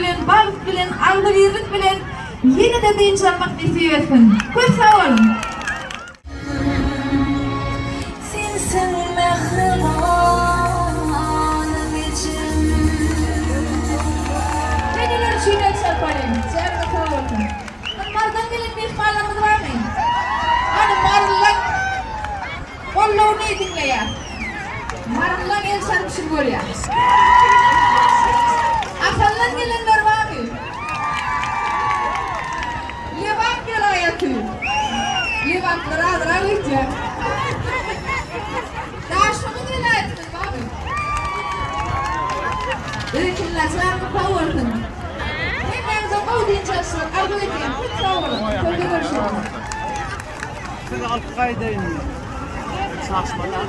bilen, bagt bilen, agzybirlik bilen ýene-de dynç almak nesip etsin. Köp sag boluň! Sensiň mähribanym ejem. Eneler üçin el çarpalyň. Janyňyz sag bolsun. Hany Marydan gelen myhmanlarymyz barmy? Hany Marylylaň goldawyny diňleýäs. Marylylaň el çarpyşyny görýäs. Ahaldan gelenler barmy? Lebap welaýaty. Lebaplar azrak öýtýän. Daşoguz welaýatymyz barmy? Berekella, janyňyz sag bolsun. Hemmäňize gowy dynç alyşlar arzuw edýän. Köp sag boluň. Toýda görüşeris. Sizi alyp gaýdaýynmy? Çaşmadan.